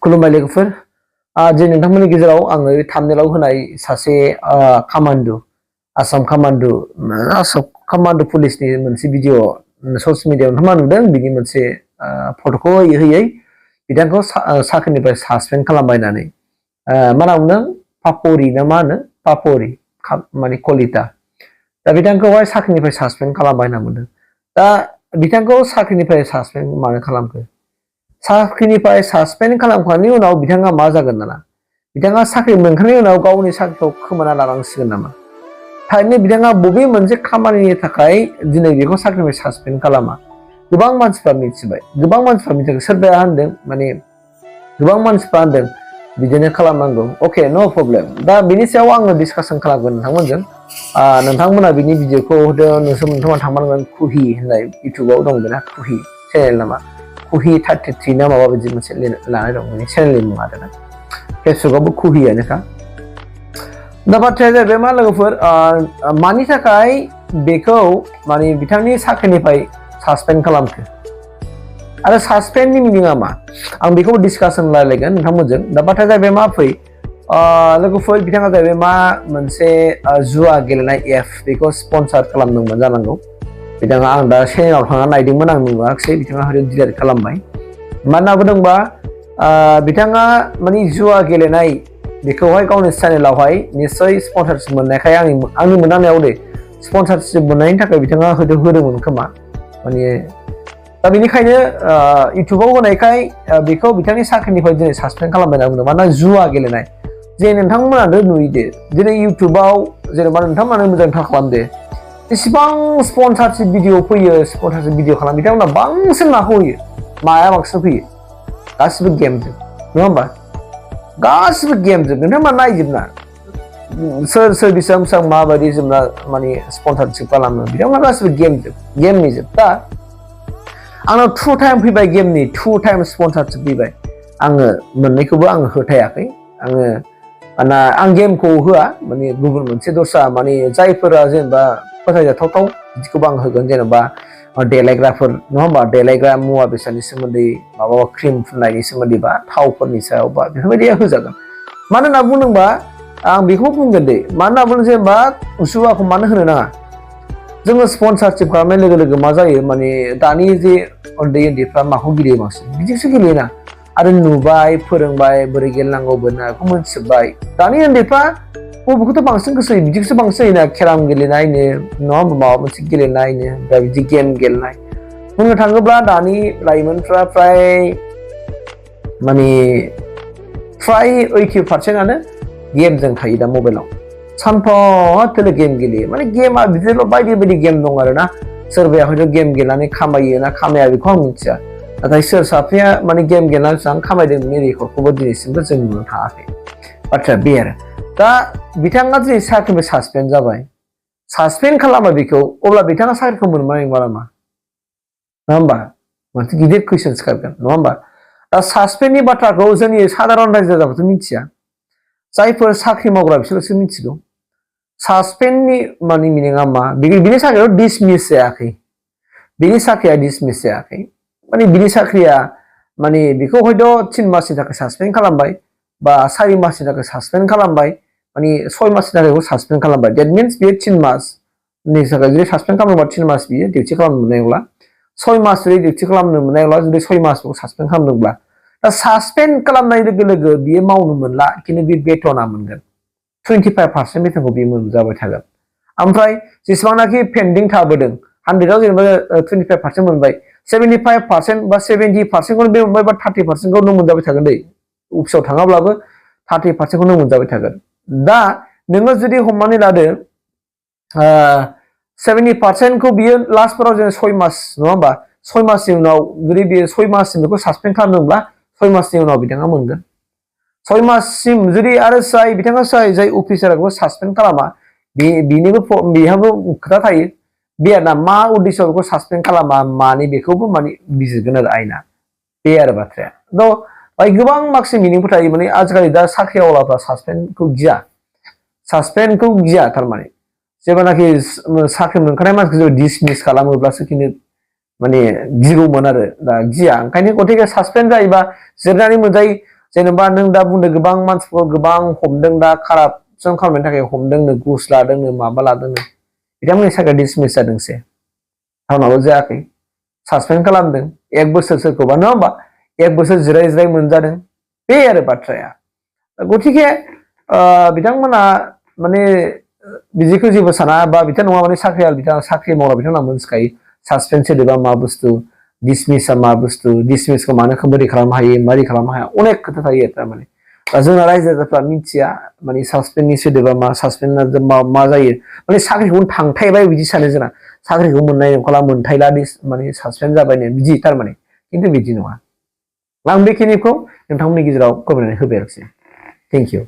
खुलुमबाय लोगोफोर जे नोंथांमोननि गेजेराव आङो थामनेलाव होनाय सासे कामान्डु आसाम कामान्डु पुलिसनि मोनसे भिडिअ ससियेल मिडियायाव नोंथाङा नुदों बिनि मोनसे फट'खौ होयै बिथांखौ साख्रिनिफ्राय सासपेन्ड खालामबाय होननानै मा होनना बुंदों पापरि ना मा होनो पापरि माने कलिता दा बिथांखौहाय साख्रिनिफ्राय सासपेन्ड खालामबाय होनना बुंदों दा बिथांखौ साख्रिनिफ्राय सासपेन्ड मानो खालामखो साख्रिनिफ्राय सासपेन्ड खालामखांनायनि उनाव बिथाङा मा जागोन दाना बिथाङा साख्रि मोनखांनायनि उनाव गावनि साख्रिखौ खोमाना लानांसिगोन नामा थारैनो बिथाङा बबे मोनसे खामानिनि थाखाय दिनै बेखौ साख्रिनिफ्राय सासपेन्ड खालामा गोबां मानसिफ्रा मिथिबाय गोबां मानसिफ्रा मिथिबाय सोरबाया होनदों माने गोबां मानसिफ्रा होनदों बिदिनो खालामनांगौ अके नो प्रब्लेम दा बिनि सायाव आङो डिसकासन खालामगोन नोंथांमोनजों नोंथांमोना बिनि भिडिअखौ नोंथांमोना थांबानांगोन कुहि होननाय इउटुबाव दं बेना कुहि चेनेल नामा कुहि 33 ना माबा बिदि मोनसे लानाय दं माने चेनेलनि मुं आरोना फेसबुकआवबो कुहियानोखा दा बाथ्राया जाहैबाय मा लोगोफोर मानि थाखाय बेखौ माने बिथांनि साख्रिनिफ्राय सासपेन्ड खालामखो आरो सासपेन्डनि मिनिङा मा आं बेखौ डिसकासन रायलायगोन नोंथांमोनजों दा बाथ्राया जाहैबाय मा फै लोगोफोर बिथाङा जाहैबाय मा मोनसे जुवा गेलेनाय एप बेखौ स्पन्सार खालामदोंमोन जानांगौ बिथाङा आं दा चेनेलाव थांना नायदोंमोन आं नुवाखिसै बिथाङा हयथ' डिलिट खालामबाय मानो बुंदोंबा बिथाङा माने जुवा गेलेनाय बेखौहाय गावनि चेनेलावहाय निश्चय स्पन्सारशिप मोननायखाय आंनि मोनदांनायाव दे स्पन्सारशिप मोननायनि थाखाय बिथाङा हयथ' होदोंमोन खोमा माने दा बेनिखायनो इउटुबाव होनायखाय बेखौ बिथांनि साख्रिनिफ्राय दिनै सासपेन्ड खालामबाय होनना बुंदों मानोना जुवा गेलेनाय जे नोंथांमोनानो नुयोदे दिनै इउटुबाव जेनेबा नोंथांमोनानो मोजां थार खालामदे इसिबां स्पन्सारशिप भिडिअ फैयो स्पन्सारशिप भिडिअ खालाम बिथांमोना बांसिन माखौ होयो माया बांसिन फैयो गासिबो गेमजों नङा होमबा गासिबो गेमजों नोंथांमोना नायजोबना सोर बेसेबां बेसेबां माबायदि जोबना माने स्पन्सारशिप खालामो बिथांमोना गासिबो गेमनि जोब दा आंनाव 2 टाइम फैबाय गेमनि 2 टाइम स्पन्सारशिप फैबाय आङो मोननैखौबो आङो होथायाखै आं गेमखौ होआ माने गुबुन मोनसे दस्रा माने जायफोरा जेनेबा फोथायजाथाव बिदिखौबो आं होगोन जेनेबा देलायग्राफोर नङा होमबा देलायग्रा मुवा बेसादनि सोमोन्दै माबा क्रिम फुननायनि सोमोन्दै बा थावफोरनि सायाव बा बेफोरबायदिया होजागोन मानो होनना बुंदोंबा आं बेखौ बुंगोन दे मानो होनना बुंदों जेनेबा जुवाखौ मानो होनो नाङा जोङो स्पन्सारशिप खालामनाय लोगो लोगो मा जायो माने दानि जे उन्दैफ्रा माखौ गेलेयो बांसिन बिदिसो गेलेयोना आरो नुबाय फोरोंबाय बोरै गेलेनांगौ बोरनाखौ मोनथिजोबबाय दानि उन्दैफ्रा बबेखौथ' बांसिन गोसो होयो बिदिखौसो बांसिन होयोना केराम गेलेनायनो नङा होमबा माबा मोनसे गेलेनायनो दा बिदि गेम गेलेनाय बुंनो थाङोब्ला दानि लाइमोनफ्रा फ्राय 80%आनो गेमजों थायो दा मबाइलाव सानफाथोलो गेम गेलेयो माने गेमा बिदिल' बायदि बायदि गेम दं आरोना सोरबाया हयथ' गेम गेलेनानै खामायो ना खामाया बेखौ आं मिथिया नाथाय सोर साफाया माने गेम गेलेनानै बेसेबां खामायदों बेनि रेकर्डखौबो दिनैसिमबो जों नुनो थाङाखै बाथ्राया बे आरो दा बिथाङा दिनै साख्रिनिफ्राय सासपेन्ड जाबाय सासपेन्ड खालामो बेखौ अब्ला बिथाङा साख्रिखौ मोननाय नङा नामा नङा होमबा मोनसे गिदिर कुइसन सिखारगोन नङा होमबा दा सासपेन्डनि बाथ्राखौ जोंनि साधारन रायजो राजाफ्राथ' मिथिया जायफोर साख्रि मावग्रा बिसोरसो मिथिगौ सासपेन्डनि माने मिनिङा मा बिनि साख्रियाव डिसमिस जायाखै बिनि साख्रिया डिसमिस जायाखै माने बिनि साख्रिया माने बेखौ हयथ' 3 मासनि थाखाय सासपेन्ड खालामबाय बा 4 मासनि थाखाय सासपेन्ड खालामबाय माने 6 मासनि थाखाय सासपेन्ड खालामबाय डेट मिन्स बेयो 3 मासनि थाखाय जुदि सासपेन्ड खालामोबा 3 मास बियो डिउटि खालामनो मोननाय नंला 6 मास जुदि डिउटि खालामनो मोननाय नंला जुदि 6 मासखौ सासपेन्ड खालामदोंब्ला दा सासपेन्ड खालामनाय लोगो लोगो बियो मावनो मोनला खिन्थु बे बेथना मोनगोन 25% बेथनखौ बियो मोनजाबाय थागोन ओमफ्राय जेसेबांनाखि पेन्डिं थाबोदों 100आव जेनेबा 25% मोनबाय 75% बा 70%खौनो बे मोनबाय बा 30%खौनो मोनजाबाय थागोन दै अफिसाव थाङाब्लाबो 30%खौनो मोनजाबाय थागोन दा नोङो जुदि हमनानै लादो 70%खौ बियो लास्टफोराव जों 6 मास नङा होमबा 6 मासनि उनाव जुदि बियो 6 माससिम बेखौ सासपेन्ड खालामदोंब्ला 6 मासनि उनाव बिथाङा मोनगोन 6 माससिम जुदि आरो बिथाङा जाय अफिसारखौ सासपेन्ड खालामा बेहाबो खोथा थायो बे आरोना मा उद्देश्य बेखौ सासपेन्ड खालामा माने बेखौबो माने बिजिरगोन आरो आयेना बे आरो बाथ्राया थ' बाय गोबां माखासे मिनिंफोर थायो माने आजिखालि दा साख्रिआवलाफ्रा सासपेन्डखौ गिया थारमाने जेब्लानाखि साख्रि मोनखानाय मानसिखौ डिसमिस खालामोब्लासो खिन्थु माने गिगौमोन आरो दा गिया ओंखायनो गतिके सासपेन्ड जायोबा जिरनानै मोनजायो जेनेबा नों दा बुंदों गोबां मानसिफोर गोबां हमदों दा कारापसन खालामनायनि थाखाय हमदोंनो घुस लादोंनो माबा लादोंनो बिथांमोननि साख्रिया डिसमिस जादोंसो टाउनावबो जायाखै सासपेन्ड खालामदों 1 बोसोर सोरखौबा नङा होमबा 1 बोसोर जिराय जिराय मोनजादों बे आरो बाथ्राया गतिके बिथांमोना माने बिदिखौ जेबो साना बा बिथां नङा माने साख्रि मावग्रा बिथांमोना मोनथिखायो सासपेन्ड सोदोबा मा बुस्थु डिसमिसआ मा बुस्थु डिसमिसखौ मानो बोरै खालामनो हायो मारै खालामनो हाया अनेक खोथा थायो थारमाने जोंना रायजो राजाफ्रा मिथिया माने सासपेन्डनि सोदोबा मा सासपेन्ड मा जायो माने साख्रिखौनो थांथायबाय बिदि सानो जोंना साख्रिखौ मोननाय नंखाला मोनथायला माने सासपेन्ड जाबायनो बिदि थारमाने खिन्थु बिदि नङा आं बेखिनिखौ नोंथांमोननि गेजेराव फोरमायनानै होबाय आरोखि थेंक इउ